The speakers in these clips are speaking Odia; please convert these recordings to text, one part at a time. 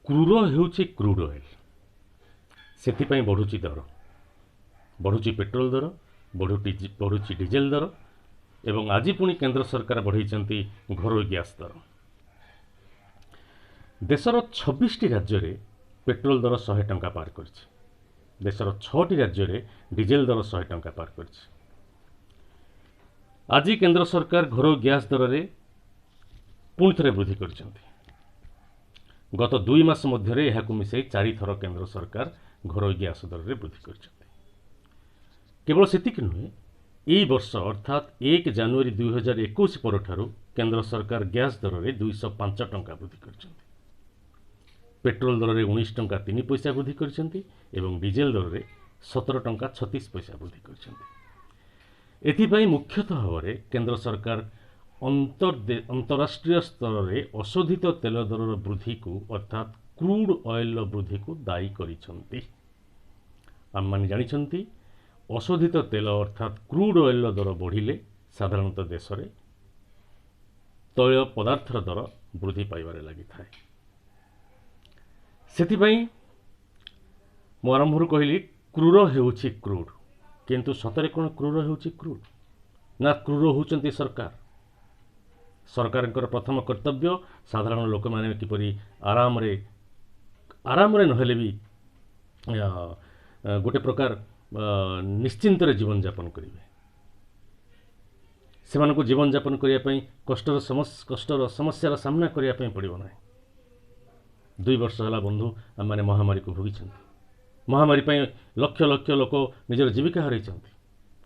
କ୍ରୁର ହେଉଛି କ୍ରୁଡ୍ ଅଏଲ୍, ସେଥିପାଇଁ ବଢ଼ୁଛି ଦର, ବଢ଼ୁଛି ପେଟ୍ରୋଲ ଦର, ବଢ଼ୁଛି ଡିଜେଲ ଦର ଏବଂ ଆଜି ପୁଣି କେନ୍ଦ୍ର ସରକାର ବଢ଼େଇଛନ୍ତି ଘରୋଇ ଗ୍ୟାସ୍ ଦର। ଦେଶର 26ଟି ରାଜ୍ୟରେ ପେଟ୍ରୋଲ ଦର 100 ଟଙ୍କା ପାର କରିଛି। ଦେଶର 6ଟି ରାଜ୍ୟରେ ଡିଜେଲ ଦର 100 ଟଙ୍କା ପାର କରିଛି। ଆଜି କେନ୍ଦ୍ର ସରକାର ଘରୋଇ ଗ୍ୟାସ୍ ଦରରେ ପୁଣି ଥରେ ବୃଦ୍ଧି କରିଛନ୍ତି। ଗତ 2 ମାସ ମଧ୍ୟରେ ଏହାକୁ ମିଶାଇ 4 ଥର କେନ୍ଦ୍ର ସରକାର ଘରୋଇ ଗ୍ୟାସ୍ ଦରରେ ବୃଦ୍ଧି କରିଛନ୍ତି। କେବଳ ସେତିକି ନୁହେଁ, ଏଇ ବର୍ଷ ଅର୍ଥାତ୍ 1 ଜାନୁଆରୀ 2021 ପରଠାରୁ କେନ୍ଦ୍ର ସରକାର ଗ୍ୟାସ୍ ଦରରେ 205 ଟଙ୍କା ବୃଦ୍ଧି କରିଛନ୍ତି। ପେଟ୍ରୋଲ ଦରରେ 19 ଟଙ୍କା 3 ପଇସା ବୃଦ୍ଧି କରିଛନ୍ତି ଏବଂ ଡିଜେଲ ଦରରେ 17 ଟଙ୍କା 36 ପଇସା ବୃଦ୍ଧି କରିଛନ୍ତି। ଏଥିପାଇଁ ମୁଖ୍ୟତଃ ଭାବରେ କେନ୍ଦ୍ର ସରକାର ଅନ୍ତରାଷ୍ଟ୍ରୀୟ ସ୍ତରରେ ଅଶୋଧିତ ତେଲ ଦରର ବୃଦ୍ଧିକୁ ଅର୍ଥାତ୍ କ୍ରୁଡ୍ ଅଏଲ୍ର ବୃଦ୍ଧିକୁ ଦାୟୀ କରିଛନ୍ତି। ଆମେମାନେ ଜାଣିଛନ୍ତି ଅଶୋଧିତ ତେଲ ଅର୍ଥାତ୍ କ୍ରୁଡ୍ ଅଏଲ୍ର ଦର ବଢ଼ିଲେ ସାଧାରଣତଃ ଦେଶରେ ତୈଳ ପଦାର୍ଥର ଦର ବୃଦ୍ଧି ପାଇବାରେ ଲାଗିଥାଏ। ସେଥିପାଇଁ ମୁଁ ଆରମ୍ଭରୁ କହିଲି କ୍ରୁର ହେଉଛି କ୍ରୁଡ୍, କିନ୍ତୁ ସତରେ କ'ଣ କ୍ରୁର ହେଉଛି କ୍ରୁଡ୍? ନା କ୍ରୁର ହେଉଛନ୍ତି ସରକାର। ସରକାରଙ୍କର ପ୍ରଥମ କର୍ତ୍ତବ୍ୟ ସାଧାରଣ ଲୋକମାନେ କିପରି ଆରାମରେ, ଆରାମରେ ନହେଲେ ବି ଗୋଟେ ପ୍ରକାର ନିଶ୍ଚିନ୍ତରେ ଜୀବନଯାପନ କରିବେ। ସେମାନଙ୍କୁ ଜୀବନଯାପନ କରିବା ପାଇଁ କଷ୍ଟର ସମସ୍ୟାର ସାମ୍ନା କରିବା ପାଇଁ ପଡ଼ିବ ନାହିଁ। 2 ବର୍ଷ ହେଲା ବନ୍ଧୁ ଆମେମାନେ ମହାମାରୀକୁ ଭୋଗିଛନ୍ତି। ମହାମାରୀ ପାଇଁ ଲକ୍ଷ ଲକ୍ଷ ଲୋକ ନିଜର ଜୀବିକା ହରାଇଛନ୍ତି।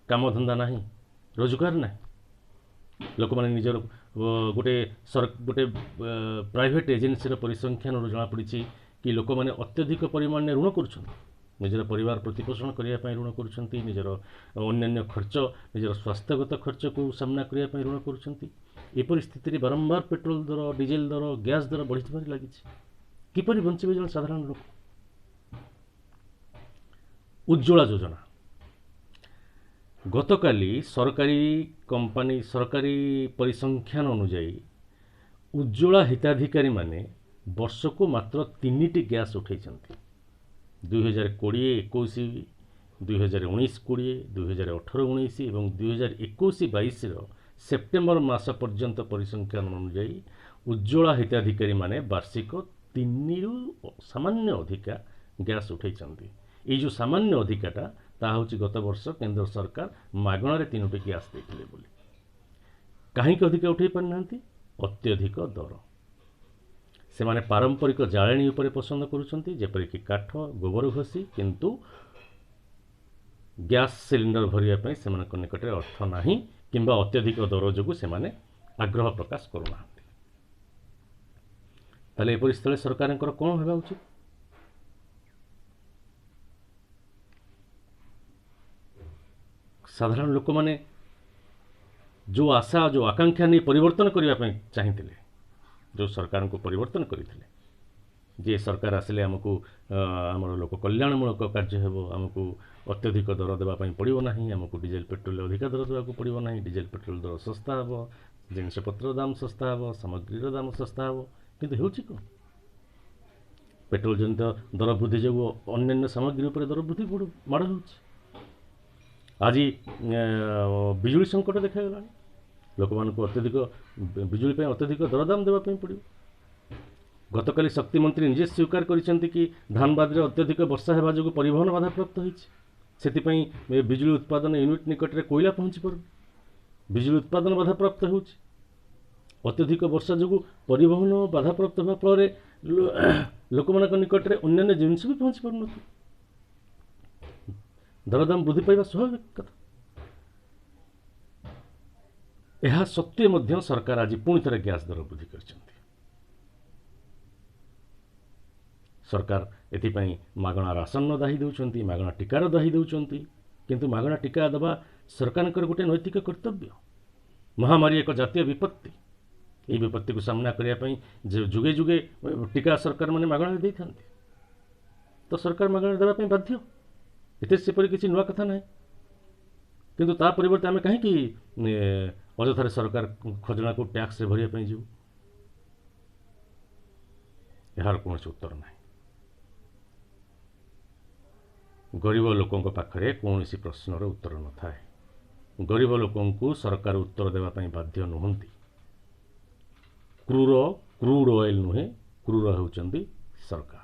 କାମଧନ୍ଦା ନାହିଁ, ରୋଜଗାର ନାହିଁ। ଲୋକମାନେ ନିଜର ଗୋଟେ ଗୋଟେ ପ୍ରାଇଭେଟ୍ ଏଜେନ୍ସିର ପରିସଂଖ୍ୟାନରୁ ଜଣାପଡ଼ିଛି କି ଲୋକମାନେ ଅତ୍ୟଧିକ ପରିମାଣରେ ଋଣ କରୁଛନ୍ତି। ନିଜର ପରିବାର ପ୍ରତିପୋଷଣ କରିବା ପାଇଁ ଋଣ କରୁଛନ୍ତି, ନିଜର ଅନ୍ୟାନ୍ୟ ଖର୍ଚ୍ଚ, ନିଜର ସ୍ୱାସ୍ଥ୍ୟଗତ ଖର୍ଚ୍ଚକୁ ସାମ୍ନା କରିବା ପାଇଁ ଋଣ କରୁଛନ୍ତି। ଏପରି ସ୍ଥିତିରେ ବାରମ୍ବାର ପେଟ୍ରୋଲ ଦର, ଡିଜେଲ ଦର, ଗ୍ୟାସ୍ ଦର ବଢ଼ିଥିବାରେ ଲାଗିଛି। କିପରି ବଞ୍ଚିବେ ଜଣେ ସାଧାରଣ ଲୋକ? ଉଜ୍ଜ୍ୱଳା ଯୋଜନା ଗତକାଲି ସରକାରୀ କମ୍ପାନୀ, ସରକାରୀ ପରିସଂଖ୍ୟାନ ଅନୁଯାୟୀ ଉଜ୍ଜ୍ୱଳା ହିତାଧିକାରୀମାନେ ବର୍ଷକୁ ମାତ୍ର 3ଟି ଗ୍ୟାସ୍ ଉଠାଇଛନ୍ତି। 2020-21, 2019-20, 2018-19 ଏବଂ 2021-22ର ସେପ୍ଟେମ୍ବର ମାସ ପର୍ଯ୍ୟନ୍ତ ପରିସଂଖ୍ୟାନ ଅନୁଯାୟୀ ଉଜ୍ଜ୍ୱଳା ହିତାଧିକାରୀମାନେ ବାର୍ଷିକ 3ରୁ ସାମାନ୍ୟ ଅଧିକା ଗ୍ୟାସ୍ ଉଠାଇଛନ୍ତି। ଏଇ ଯେଉଁ ସାମାନ୍ୟ ଅଧିକାଟା ତାହା ହେଉଛି ଗତ ବର୍ଷ କେନ୍ଦ୍ର ସରକାର ମାଗଣାରେ 3ଟି ଗ୍ୟାସ୍ ଦେଇଥିଲେ ବୋଲି। କାହିଁକି ଅଧିକା ଉଠାଇ ପାରିନାହାନ୍ତି? ଅତ୍ୟଧିକ ଦର। ସେମାନେ ପାରମ୍ପରିକ ଜାଳେଣୀ ଉପରେ ପସନ୍ଦ କରୁଛନ୍ତି, ଯେପରିକି କାଠ, ଗୋବର ଘଷି, କିନ୍ତୁ ଗ୍ୟାସ୍ ସିଲିଣ୍ଡର ଭରିବା ପାଇଁ ସେମାନଙ୍କ ନିକଟରେ ଅର୍ଥ ନାହିଁ କିମ୍ବା ଅତ୍ୟଧିକ ଦର ଯୋଗୁଁ ସେମାନେ ଆଗ୍ରହ ପ୍ରକାଶ କରୁନାହାନ୍ତି। ତାହେଲେ ଏପରି ସ୍ଥଳେ ସରକାରଙ୍କର କ'ଣ ହେବା ଉଚିତ? ସାଧାରଣ ଲୋକମାନେ ଯେଉଁ ଆଶା, ଯେଉଁ ଆକାଂକ୍ଷା ନେଇ ପରିବର୍ତ୍ତନ କରିବା ପାଇଁ ଚାହିଁଥିଲେ, ଯେଉଁ ସରକାରଙ୍କୁ ପରିବର୍ତ୍ତନ କରିଥିଲେ, ଯେ ସରକାର ଆସିଲେ ଆମକୁ ଆମର ଲୋକ କଲ୍ୟାଣମୂଳକ କାର୍ଯ୍ୟ ହେବ, ଆମକୁ ଅତ୍ୟଧିକ ଦର ଦେବା ପାଇଁ ପଡ଼ିବ ନାହିଁ, ଆମକୁ ଡିଜେଲ ପେଟ୍ରୋଲ ଅଧିକା ଦର ଦେବାକୁ ପଡ଼ିବ ନାହିଁ, ଡିଜେଲ ପେଟ୍ରୋଲ ଦର ଶସ୍ତା ହେବ, ଜିନିଷପତ୍ର ଦାମ ଶସ୍ତା ହେବ, ସାମଗ୍ରୀର ଦାମ ଶସ୍ତା ହେବ, କିନ୍ତୁ ହେଉଛି କ'ଣ? ପେଟ୍ରୋଲ ଜନିତ ଦର ବୃଦ୍ଧି ଯୋଗୁଁ ଅନ୍ୟାନ୍ୟ ସାମଗ୍ରୀ ଉପରେ ଦର ବୃଦ୍ଧି ମାଡ଼ ହେଉଛି। ଆଜି ବିଜୁଳି ସଙ୍କଟ ଦେଖାଗଲାଣି। ଲୋକମାନଙ୍କୁ ଅତ୍ୟଧିକ ବିଜୁଳି ପାଇଁ ଅତ୍ୟଧିକ ଦରଦାମ ଦେବା ପାଇଁ ପଡ଼ିବ। ଗତକାଲି ଶକ୍ତିମନ୍ତ୍ରୀ ନିଜେ ସ୍ୱୀକାର କରିଛନ୍ତି କି ଧାନବାଦରେ ଅତ୍ୟଧିକ ବର୍ଷା ହେବା ଯୋଗୁଁ ପରିବହନ ବାଧାପ୍ରାପ୍ତ ହୋଇଛି। ସେଥିପାଇଁ ବିଜୁଳି ଉତ୍ପାଦନ ୟୁନିଟ୍ ନିକଟରେ କୋଇଲା ପହଞ୍ଚି ପାରୁନି, ବିଜୁଳି ଉତ୍ପାଦନ ବାଧାପ୍ରାପ୍ତ ହେଉଛି। ଅତ୍ୟଧିକ ବର୍ଷା ଯୋଗୁଁ ପରିବହନ ବାଧାପ୍ରାପ୍ତ ହେବା ଫଳରେ ଲୋକମାନଙ୍କ ନିକଟରେ ଅନ୍ୟାନ୍ୟ ଜିନିଷ ବି ପହଞ୍ଚି ପାରୁନଥିବ। ଦରଦାମ ବୃଦ୍ଧି ପାଇବା ସ୍ୱାଭାବିକ କଥା। ଏହା ସତ୍ତ୍ୱେ ମଧ୍ୟ ସରକାର ଆଜି ପୁଣି ଥରେ ଗ୍ୟାସ୍ ଦର ବୃଦ୍ଧି କରିଛନ୍ତି। ସରକାର ଏଥିପାଇଁ ମାଗଣା ରାସନର ଦାହି ଦେଉଛନ୍ତି, ମାଗଣା ଟୀକାର ଦାହି ଦେଉଛନ୍ତି, କିନ୍ତୁ ମାଗଣା ଟୀକା ଦେବା ସରକାରଙ୍କର ଗୋଟେ ନୈତିକ କର୍ତ୍ତବ୍ୟ। ମହାମାରୀ ଏକ ଜାତୀୟ ବିପତ୍ତି। ଏହି ବିପତ୍ତିକୁ ସାମ୍ନା କରିବା ପାଇଁ ଯୁଗେ ଯୁଗେ ଟୀକା ସରକାରମାନେ ମାଗଣାରେ ଦେଇଥାନ୍ତି, ତ ସରକାର ମାଗଣାରେ ଦେବା ପାଇଁ ବାଧ୍ୟ। ଏଥିରେ ସେପରି କିଛି ନୂଆ କଥା ନାହିଁ। କିନ୍ତୁ ତା ପରିବର୍ତ୍ତେ ଆମେ କାହିଁକି ଅଯଥାରେ ସରକାର ଖଜଣାକୁ ଟ୍ୟାକ୍ସରେ ଭରିବା ପାଇଁ ଯିବୁ? ଏହାର କୌଣସି ଉତ୍ତର ନାହିଁ। ଗରିବ ଲୋକଙ୍କ ପାଖରେ କୌଣସି ପ୍ରଶ୍ନର ଉତ୍ତର ନଥାଏ। ଗରିବ ଲୋକଙ୍କୁ ସରକାର ଉତ୍ତର ଦେବା ପାଇଁ ବାଧ୍ୟ ନୁହନ୍ତି। କ୍ରୁର, କ୍ରୁଡ୍ ଅଏଲ୍ ନୁହେଁ, କ୍ରୁର ହେଉଛନ୍ତି ସରକାର।